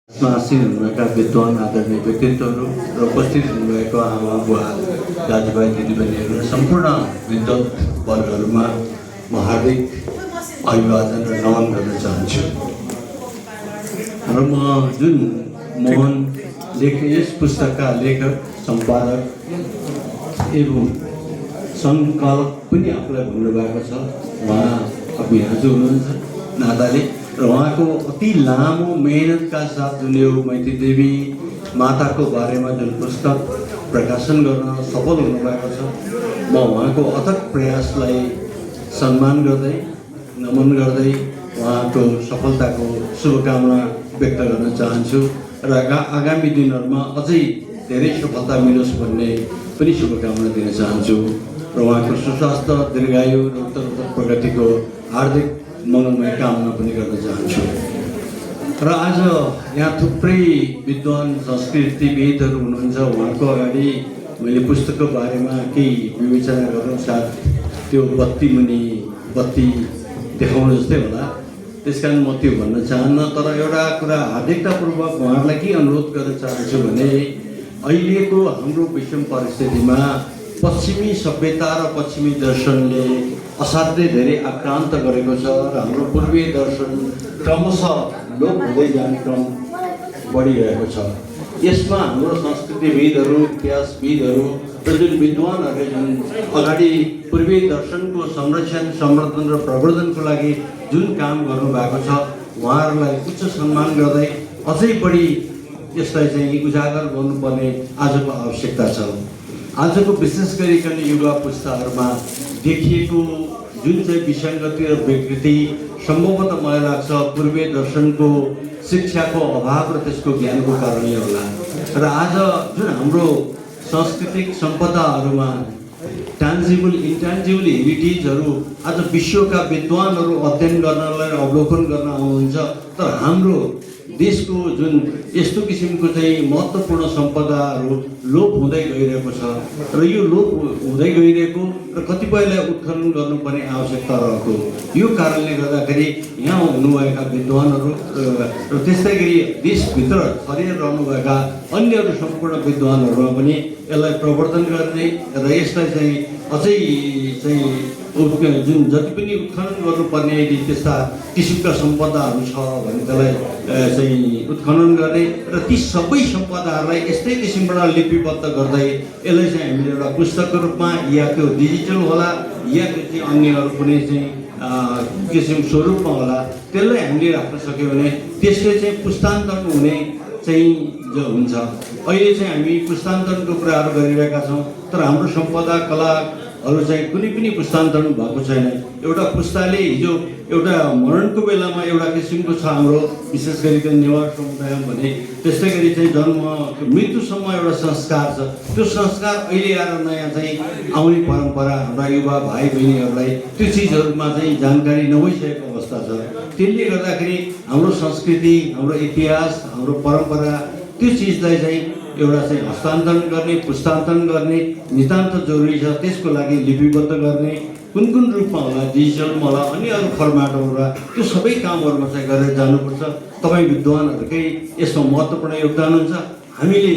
आसीन हुनुभएका विद्वान आदरणीय व्यक्तित्वहरू र उपस्थित हुनुभएको आमा बुवा दाजुभाइ दिदीबहिनीहरू र सम्पूर्ण विद्वत वर्गहरूमा म हार्दिक अभिवादन र नमन गर्न चाहन्छु। र म जुन मोहन यस पुस्तकका लेखक सम्पादक एवं सङ्कलक पनि आफूलाई भन्नुभएको छ। उहाँ अब यहाँ हुनुहुन्छ नाताले र उहाँको अति लामो मेहनतका साथ जुन यो मैत्री देवी माताको बारेमा जुन पुस्तक प्रकाशन गर्न सफल हुनुभएको छ, म उहाँको अथक प्रयासलाई सम्मान गर्दै नमन गर्दै उहाँको सफलताको शुभकामना व्यक्त गर्न चाहन्छु र आगामी दिनहरूमा अझै धेरै सफलता मिलोस् भन्ने पनि शुभकामना दिन चाहन्छु र उहाँको सुस्वास्थ्य दीर्घायु र उत्तरोत्तर प्रगतिको हार्दिक मङ्गलमय कामना पनि गर्न चाहन्छु। र आज यहाँ थुप्रै विद्वान संस्कृतिविदहरू हुनुहुन्छ। उहाँको अगाडि मैले पुस्तकको बारेमा केही विवेचना गर्नु साथ त्यो बत्ती मुनि बत्ती देखाउनु जस्तै होला, त्यसकारण म त्यो भन्न चाहन्न। तर एउटा कुरा हार्दिकतापूर्वक उहाँहरूलाई के अनुरोध गर्न चाहन्छु भने अहिलेको हाम्रो विषम परिस्थितिमा पश्चिमी सभ्यता र पश्चिमी दर्शनले असाध्यै धेरै आक्रान्त गरेको छ र हाम्रो पूर्वीय दर्शन क्रमशः लोप हुँदै जाने क्रम बढिरहेको छ। यसमा हाम्रो संस्कृतिविदहरू, इतिहासविदहरू र जुन विद्वानहरूले जुन अगाडि पूर्वीय दर्शनको संरक्षण, संवर्धन र प्रवर्धनको लागि जुन काम गर्नुभएको छ, उहाँहरूलाई उच्च सम्मान गर्दै अझै बढी यसलाई चाहिँ उजागर गर्नुपर्ने आजको आवश्यकता छ। आजको विशेष गरिकन युवा पुस्ताहरूमा देखिएको जुन चाहिँ विसङ्गति र विकृति सम्भवतः मलाई लाग्छ पूर्वीय दर्शनको शिक्षाको अभाव र त्यसको ज्ञानको कारणले होला। र आज जुन हाम्रो सांस्कृतिक सम्पदाहरूमा ट्यान्जिबल इन्ट्यान्जिबल हेरिटेजहरू आज विश्वका विद्वानहरू अध्ययन गर्नलाई अवलोकन गर्न आउनुहुन्छ, तर हाम्रो देशको जुन यस्तो किसिमको चाहिँ महत्त्वपूर्ण सम्पदाहरू लोप हुँदै गइरहेको छ र यो लोप हुँदै गइरहेको र कतिपयलाई उत्खनन गर्नुपर्ने आवश्यकता रहेको यो कारणले गर्दाखेरि यहाँ हुनुभएका विद्वानहरू र त्यस्तै गरी देशभित्र छरिएर रहनुभएका अन्यहरू सम्पूर्ण विद्वानहरूमा पनि यसलाई प्रवर्धन गर्ने र यसलाई चाहिँ अझै चाहिँ जुन जति पनि उत्खनन गर्नुपर्ने यदि त्यस्ता किसिमका सम्पदाहरू छ भने त्यसलाई चाहिँ उत्खनन गर्ने र ती सबै सम्पदाहरूलाई यस्तै किसिमबाट लिपिबद्ध गर्दै यसलाई चाहिँ हामीले एउटा पुस्तकको रूपमा या त्यो डिजिटल होला या त्यो चाहिँ अन्यहरू कुनै चाहिँ किसिम स्वरूपमा होला, त्यसलाई हामीले राख्न सक्यौँ भने त्यसले चाहिँ पुस्तान्तरण हुने चाहिँ जो हुन्छ। अहिले चाहिँ हामी पुस्तान्तरणको कुराहरू गरिरहेका छौँ, तर हाम्रो सम्पदा कलाहरू चाहिँ कुनै पनि पुस्तान्तरण भएको छैन। एउटा पुस्ताले हिजो एउटा मरणको बेलामा एउटा किसिमको छ हाम्रो विशेष गरिकन नेवार समुदायमा भने, त्यस्तै गरी चाहिँ जन्म मृत्युसम्म एउटा संस्कार छ। त्यो संस्कार अहिले आएर नयाँ चाहिँ आउने परम्परा हाम्रा युवा भाइ बहिनीहरूलाई त्यो चिजहरूमा चाहिँ जानकारी नभइसकेको अवस्था छ। त्यसले गर्दाखेरि हाम्रो संस्कृति, हाम्रो इतिहास, हाम्रो परम्परा त्यो चिजलाई चाहिँ एउटा चाहिँ हस्तान्तरण गर्ने, पुस्तान्तरण गर्ने नितान्त जरुरी छ। त्यसको लागि लिपिबद्ध गर्ने कुन कुन रूपमा होला, डिजिटलमा होला, अन्य अरू फर्मेटहरूमा त्यो सबै कामहरूमा चाहिँ गरेर जानुपर्छ। तपाईँ विद्वानहरूकै यसमा महत्त्वपूर्ण योगदान हुन्छ। हामीले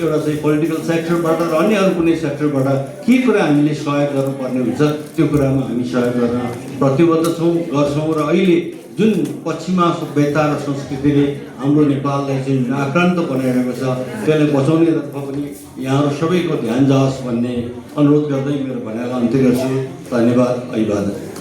एउटा चाहिँ पोलिटिकल सेक्टरबाट र अन्य अरू कुनै सेक्टरबाट के कुरा हामीले सहयोग गर्नुपर्ने हुन्छ त्यो कुरामा हामी सहयोग गर्न प्रतिबद्ध छौँ, गर्छौँ। र अहिले जुन पश्चिमा सभ्यता र संस्कृतिले हाम्रो नेपाललाई चाहिँ आक्रान्त बनाइरहेको छ, त्यसलाई बचाउनेतर्फ पनि यहाँहरू सबैको ध्यान जाओस् भन्ने अनुरोध गर्दै मेरो भनाइलाई अन्त्य गर्छु। धन्यवाद, अभिवादन।